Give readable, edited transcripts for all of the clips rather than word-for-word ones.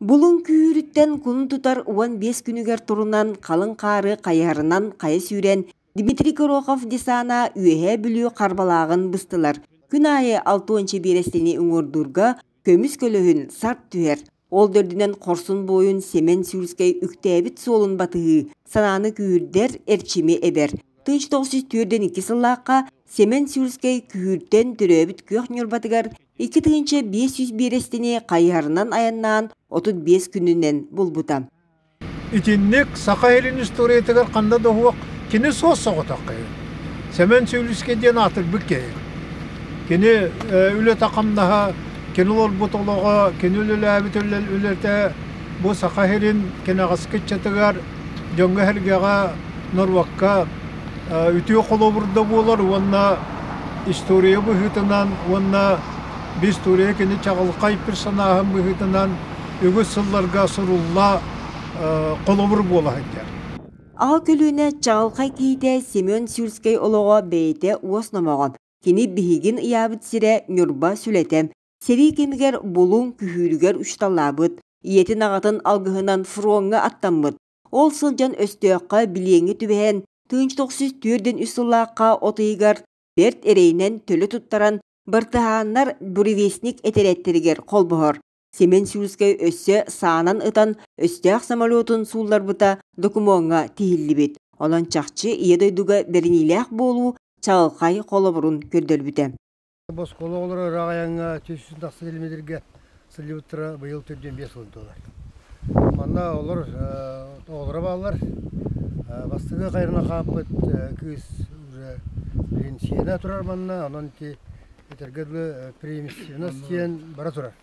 Булуҥ күүһүрүттэн кулун тутар 15 күнүгэр турунан халыҥ хаары хайыһарынан хайа сүүрэн Дмитрий Горохов десана Үөһээ Бүлүү Харбалааҕын быстылар. Күн аайы алтыанча биэрэстэни уҥуордуурга көмүс көлөһүн сарт түһэр. Ол төрдүнэн хорсун буойун Сэмэн Сюльскай үктээбит суолун батыһыы санааны күүһүрдэр, эрчими эбэр. 1942 сыллаахха Сэмэн Сюльскай күһүүртэн төрөөбүт күөх Ньурбатыгар 2500 биэрэстэни хайыһарынан айаннаан 35 күнүнэн булбута. Итинник Саха сирин историятыгар ханна да уһуох кини суос-соҕотох киһи. Сэмэн Сүүлүскэ диэн аатырбыт киһи. Кини үлэтэ-хамнаһа, кини олорбут олоҕо, кини үлэлээбит үлэтэ бу Саха сирин кэнэҕэски ыччатыгар, дьоҥҥо-сэргэҕэ, норуокка үтүө холобур да буолар уонна история быһыытынан уонна бу история кини чаҕылхай персонаһын быһыытынан үгүс сылларга сурулла холобур буола сылдьар. Аҕа көлүөнэ чаҕылхай киһитэ Семен Сюльскай олоҕо бэйэтэ уос номоҕо. Кини биһигин ыйаабыт сирэ Ньурба Сүлэтэ. Сэрии кэмигэр Булуҥ күһүүрүгэр учууталлаабыт, ийэтин аҕатын алгыһынан фроҥҥа аттаммыт. Ол сылдьан өстөөххө билиэҥҥэ түбэһэн, 1943 сыллаахха от ыйыгар бэрт эрэйинэн төлө туттаран, бартыһааннар буревестник этэрээттэригэр холбоһор. Семен Сюльскай өссө саанан ытан өстөөх самолетун суулларбыта докумуоҥҥа тиһиллибит. Онон чахчы Ийэ дойдуга бэриниилээх буолуу чаҕылхай холобурун көрдөрбүтэ. Оскуола оҕолоро ыраах айаҥҥа 300 тахса километрга сылдьыбыттара быйыл 45 сылын туолар. Манна олор оҕолоро бааллар. Бастакы хайырынан хаампыт кыыс уже билин сиэнэ турар манна, онон ити этэргэ дылы преемственность диэн бара турар.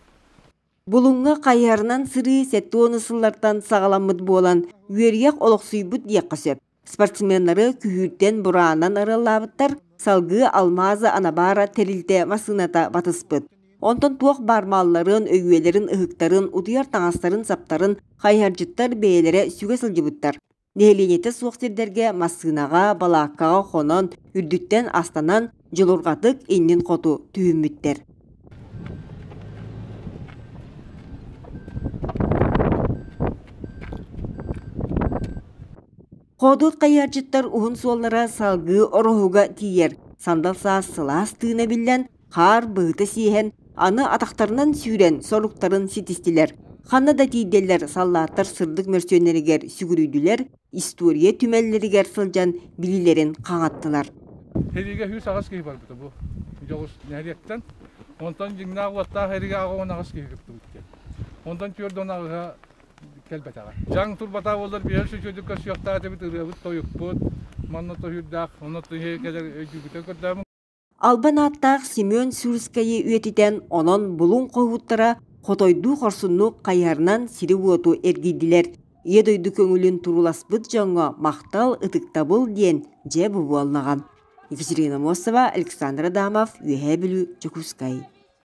Булуҥҥа хайыһарынан сырыы 70 сыллартан саҕаламмыт буолан, үөрүйэх олохсуйбут диэххэ сөп. Спортсменнары күһүүртэн бураанан арыаллаабыттар, салгыы Алмаза Анабара тэрилтэ массыыната батыспыт. Онтон туох баар малларын, өйүөлэрин, ыһыктарын, утуйар таҥастарын-саптарын хайыһардьыттар бэйэлэрэ сүгэ сылдьыбыттар. Нэһилиэнньэтэ суох сирдэргэ массыынаҕа, балааккаҕа хонон, үрдүттэн астанан, дьулурҕатык иннин хоту түһүммүттэр. Хоодуот хайыһардьыттар уһун суоллара салгыы Ороһуга тиийэр. Сандал саас сылаас тыына биллэн, хаар быһыта сиэһэн, аны атахтарынан сүүрэн соруктарын ситистилэр. Ханна да тиийдэллэр саллааттар сырдык мөрсүөннэригэр сүгүрүйдүлэр, история түмэллэригэр сылдьан билиилэрин хаҥаттылар. Сэриигэ 108 киһи барбыта бу дьоҕус нэһилиэктэн. Онтон дьиҥнээх уоттаах эригэ 68 киһи кыттыбыт диэн. Онтон 48-һа кэлбэтэҕэ. Дьаҥ турбата буоллар биһэр сүчүөдүк көрсүөхтээх этибит, ырыабыт, тойукпут, манна тоһуурдаах, онно кэлэр өйдүүгүтэ көрдөөмүн. Албан ааттаах Семен Сюрскайы үйэтитэн, онон Булуҥ хоһууттара хотойдуу хорсуннук хайыһарынан сири-уоту эргийдилэр. Ийэ дойду көҥүлүн турууласпыт дьоҥҥо махтал, ытыктабыл диэн дьэ бу буоллаҕа. Екатерина Мосова, Александр Адамов, Үөһээ Бүлүү, Дьокуускай.